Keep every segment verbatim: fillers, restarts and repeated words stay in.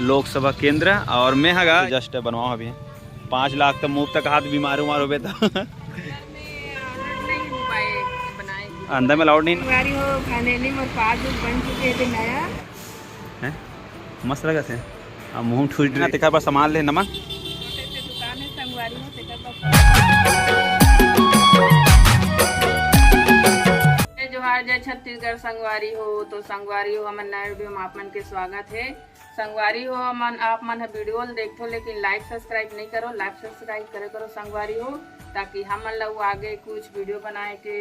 लोकसभा केंद्र। और मैं हगा जस्ट बनवाओ अभी पाँच लाख तो मुफ्त तक हाथ बीमार उमार होबे तो। अंदर में अलाउड नहीं। संगवारी हो, फाइनली मोर पासबुक बन चुके थे नया। हैं? मस्त लगा थे। अब मुंह ठूस रहा, तेकर पर सामान ले नमा। छोटे से दुकान है संगवारी हो, तेकर पर। जय जोहार, जय छत्तीसगढ़ संगवारी हो। तो संगवारी हो, हमर नए वीडियो में आप मन के स्वागत है। संगवारी हो, मन, आप मन ह वीडियो ल देखथो लेकिन लाइक सब्सक्राइब नहीं करो। लाइक सब्सक्राइब करे करो संगवारी हो, ताकि हमन ला वो आगे कुछ वीडियो बनाए के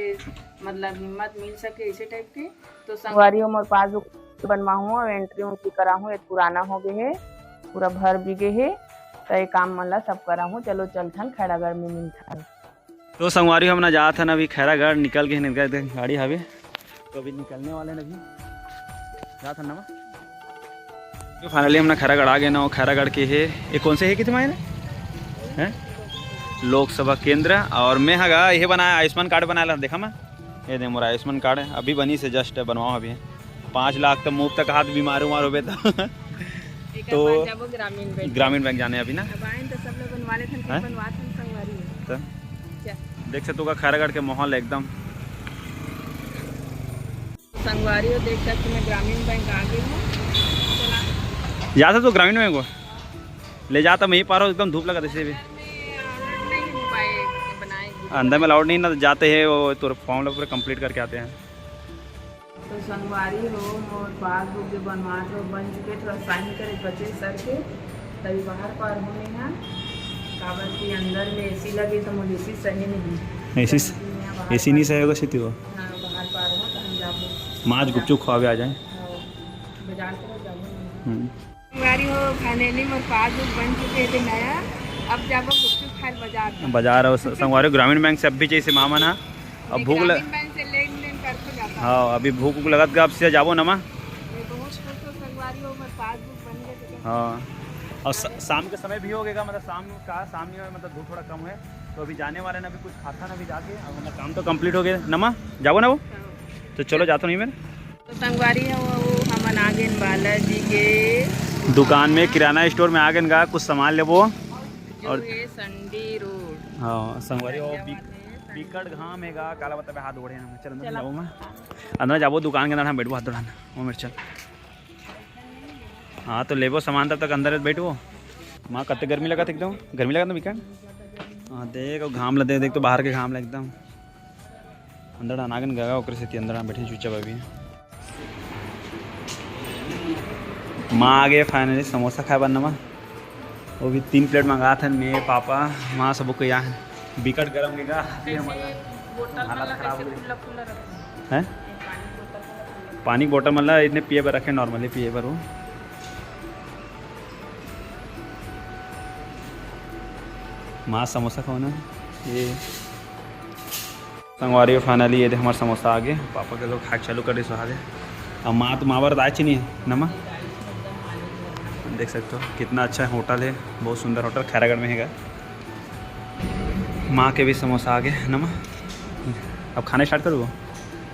मतलब हिम्मत मिल सके, इसे टाइप के। तो संगवारी हो, मोर पासबुक बनवाहूँ और एंट्री उंट्री कराहूँ, ये पुराना हो गए है, पूरा भर भी गए है, तो ये काम मन ला सब कराहूँ। चलो चलथन खैरागढ़ में मिलथन। तो संगवारी हो, हमन जात हन अभी खैरागढ़, निकल के निकल के गाड़ी हवे, तो अभी निकलने वाले हैं अभी, जात हन ना। तो फाइनली हमन खैरागढ़ आ गए ना। खैरागढ़ के है, ये कौन से है, कितने मायने हैं? लोकसभा केंद्र। और मैं हगा ये बनाया, आयुष्मान कार्ड बनाया ला, देखा मैं, ये दे मोर आयुष्मान कार्ड है, अभी बनी से जस्ट बनवाओ अभी। पाँच लाख तो मुफ्त तक हाथ बीमार उमार होबे तो। एकर तो बाद जाबो ग्रामीण बैंक। ग्रामीण बैंक जाने अभी ना। अब आइन तो सब लोग बनवा लेथन, फिर हैं? बनवाथन संगवारी हो। तो चल। देख सकते हो खैरागढ़ के माहौल एकदम। संगवारी हो, देख सकते मैं ग्रामीण बैंक आ गई हूँ। चला। जा सकते हो ग्रामीण बैंक को? ले जाता मैं ही पार हूँ, एकदम धूप लगा जैसे भी। अंदर में अलाउड नहीं ना, तो जाते हैं वो तो फॉर्म पूरा कंप्लीट करके आते हैं। तो संगवारी हो, मोर पासबुक जो बनवात हो बन चुके, थोड़ा साइन करे बचे सर के, तभी बाहर पार होने हैं। काबर कि अंदर में एसी लगे तो मोर एसी सही नहीं। एसी, तो यहाँ बाहर एसी नहीं पार सही होगा, सीधी हो। हाँ, बाहर पार हो तो हम जाबो। माँ आज गुपचुप खवावे आ जाए। हाँ, बाजार तरफ जाबो। हम्म। संगवारी हो, फाइनली मोर पासबुक बन चुके थे नया। अब जाबो गुपचुप खाए बाजार। बाजार और स-, संगवारी हो, ग्रामीण बैंक से अब भी जैसे मामन हा। अब भूख ल-, ग्रामीण बैंक से लेन देन करके जाता। हाँ, अभी भूख उख लगत गा, अब सीधा जाबो नमा। मैं बहुत खुश हूँ संगवारी हो, मोर पासबुक बन गए थे। हाँ, और स-, शाम के समय भी हो गएगा, मतलब शाम का, शाम में मतलब धूप थोड़ा कम है, तो अभी जाने वाले ना, अभी कुछ खाता ना, अभी जाके अब हमारा काम तो कंप्लीट हो गया नमा, जाबो ना वो। हाँ। तो चलो जाता हूँ नहीं मैं। तो संगवारी हो, वो हमन आ गए बालाजी के दुकान में, किराना स्टोर में आ गए गा, कुछ सामान लेबो। जो और है संडी रोड। हाँ, संगवारी हो, बिक-, बिकट घाम है गा, काला बताबे हाथ ओढ़े हैं। चल अंदर चला। जाऊँ मैं। अंदर जाबो दुकान के अंदर, हम बैठबो हाथ धोना। वो मेरे चल। हाँ, तो लेबो सामान तब तक अंदर बैठबो। माँ, कते गर्मी लगत एकदम, गर्मी लगत ना बिकट। हाँ, देख घाम ल दे, देख तो बाहर के घाम ल एकदम। अंदर डाना गन गगा, ओकरे सेती अंदर डान बैठे चुपचाप अभी। माँ आ गए फाइनली समोसा खाए बर नमा। वो भी तीन प्लेट मंगात हन, मैं, पापा, माँ सबो को यहाँ। बिकट गरम के गा, ये हमारा बोतल हालत वाला खराब कैसे हो गई। खुला खुला रखना। हैं? पानी बोतल वाला खुला। पानी बोतल मतलब इतने पिए बर रखे, नॉर्मली पिए बर वो। माँ समोसा खाओ ना, ये संगवारी हो, फाइनली ये दे हमार समोसा आ गए। पापा के लोग खाए चालू कर दे सुहागे। अब माँ तो माँ बर दाय चीनी है नमा। देख सकते हो कितना अच्छा होटल है, बहुत सुंदर होटल खैरागढ़ में हैगा। माँ के भी समोसा आ गए नमा। अब खाना स्टार्ट करूँ?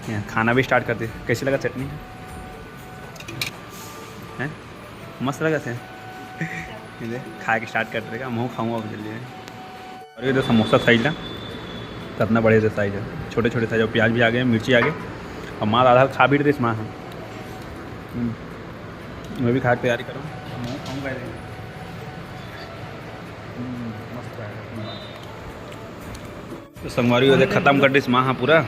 या, खाना भी स्टार्ट कर दे। कैसे लगा चटनी? हैं? मस्त लगा थे। ये दे, खा के स्टार्ट कर देगा, मैं खाऊंगा अब जल्दी में। और ये तो समोसा साइज ला, कितना बड़े से साइज है, छोटे छोटे साइज। और प्याज भी आ गए, मिर्ची आ गए, और माँ आधा खा भी रही इसमें। हम्म, मैं भी खा के तैयारी करूँ, मैं खाऊंगा ये। हम्म, मस्त है। तो संगवारी हो, देख, खत्म कर दिस माँ, हाँ, पूरा।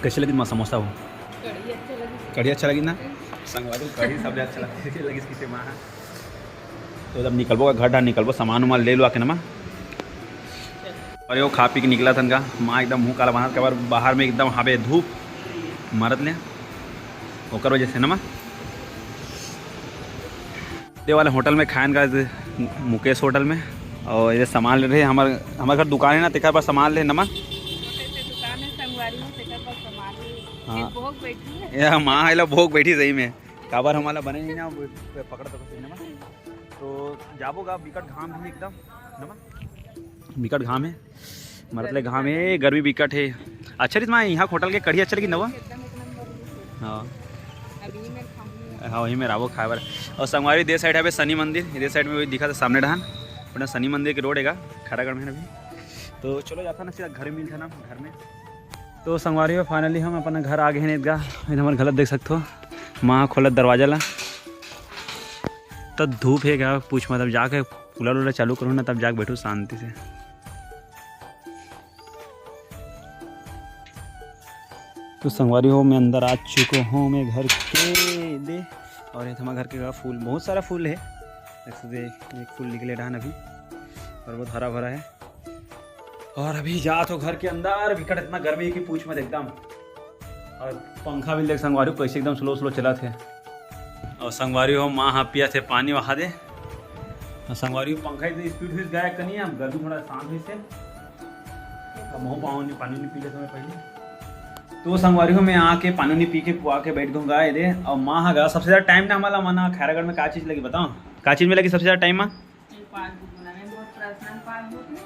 कैसे लगिस माँ समोसा हो? कढ़ी अच्छा लगिस। कढ़ी अच्छा लगिस ना? संगवारी हो, कढ़ी सबले अच्छा लगिस, लगिस किसे माँ, हाँ। तो जब निकलबो का घर डाल निकलबो, सामान उमान ले लुआ के ना माँ। और ये खा पी के निकला थन का, माँ एकदम मुँह काला बना, काबर बाहर में एकदम हावे धूप मारत ले, ओकर वजह से ना माँ। ये वाले होटल में खाएन का, मुकेश होटल में। और ये सामान ले रहे हमारे, हमारे घर दुकान है ना, तेकर पर सामान ले नमा। छोटे से दुकान है संगवारी में, तेकर पर सामान ले। हाँ। ये भोग बैठी है। ये माँ आइला भोग बैठी सही में, काबर हमारा बने नहीं ना, वो पकड़ तो कुछ नहीं नमा। तो जाबो गा, बिकट घाम भी एकदम नमा, बिकट घाम है। मरत ले घाम हे, गर्मी बिकट हे। अच्छा रहिस माँ, यहाँ होटल के कढ़ी अच्छा लगिस नवा। हाँ। हाँ, वही में राबो खाए बर। और संगवारी दे साइड हवे शनि मंदिर, दे साइड में वही दिखा था सामने डहान, अपना शनि मंदिर के रोड हेगा खैरागढ़ में अभी। तो चलो जाता ना सीधा घर मिलता ना घर में। तो संगवारी हो, finally हम अपन घर आ गए हैं। इधर हमारे गलत देख सकते हो, माँ खोलत दरवाजा ला। तो धूप हे क्या पूछ, मतलब जाके कूलर उलर चालू करूँ ना, तब जाके बैठू शांति से। तो संगवारी हो, मैं अंदर आ चुका हूँ मैं घर के दे। और ये हमारे घर के का फूल, बहुत सारा फूल है। देख सकते हैं, एक फूल निकले रहा अभी और बहुत हरा भरा है। और अभी जा तो घर के अंदर, विकट इतना गर्मी है कि पूछ मत एकदम। और पंखा भी देख संगवारी हो, कैसे एकदम स्लो स्लो चला थे। और संगवारी हो, माँ हाँ पिया थे पानी वहा दे। और संगवारी हो, पंखा इतनी स्पीड हुई गाय कनी, अब गर्मी थोड़ा शांत हुई से। अब महू पानी पानी नहीं पी लेता मैं पहले। तो संगवारी हो, मैं आके पानी नहीं पी के पुआ के बैठ दूंगा ये दे। और माँ हाँ गा सबसे ज्यादा टाइम ना हमारा मना खैरागढ़ में का चीज लगी बताओ, का चीज में लगी सबसे ज्यादा टाइम माँ? ये पासबुक बनावे, मोर पर्सनल पासबुक है,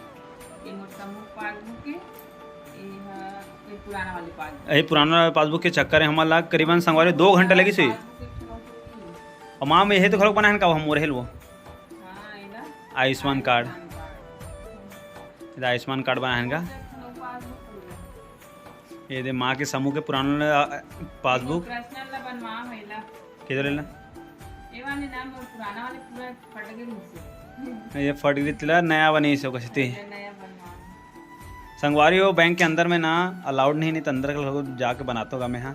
ये मोर समूह पासबुक है, ये हा, ये पुराना वाली पासबुक। ये पुराना वाला पासबुक के चक्कर है हमारा लाग करीबन संगवारी दो घंटा लगी सही। पासबुक एक ठो और माँ में यही तो घरों बनाए का हम मोरहेल वो हाँ, ये ना आयुष्मान कार्ड। आयुष्मान कार्ड। ये आयुष्मान कार्ड बनाए का। एक ठो पासबुक पूरा। ये दे माँ के समूह के पुराना वाला, अ, पासबुक। पर्सनल ला बनवा महिला। किधर लेला? ये वाले नाम और पुराना वाले पूरा फट गए मुझसे। ये फट गई तिला, नया बनी से कसी ती। ये नया बनवा। संगवारी हो, बैंक के अंदर में ना अलाउड नहीं, नहीं तो अंदर के लोग जाके बनाता होगा मैं, हाँ।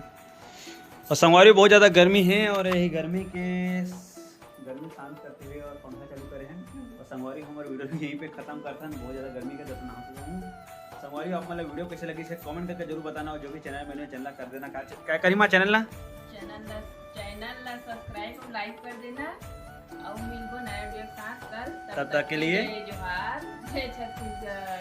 और संगवारी हो, बहुत ज़्यादा गर्मी है और यही गर्मी के गर्मी शांत करते हुए और पंखा चालू करे हैं। और संगवारी हो, हमारे वीडियो भी यहीं पे खत्म करता है, बहुत ज़्यादा गर्मी के दर्द ना हो चुका हूँ। संगवारी हो, आप मतलब वीडियो कैसे लगी इसे कमेंट करके जरूर बताना और जो भी चैनल मैंने चैनल कर देना, क्या क्या करी माँ चैनल ना। चैनल ला चैनल ला सब्सक्राइब और लाइक कर देना। और मिलबो नया वीडियो के साथ कल। तब तक के लिए जय जोहार, जय छत्तीसगढ़।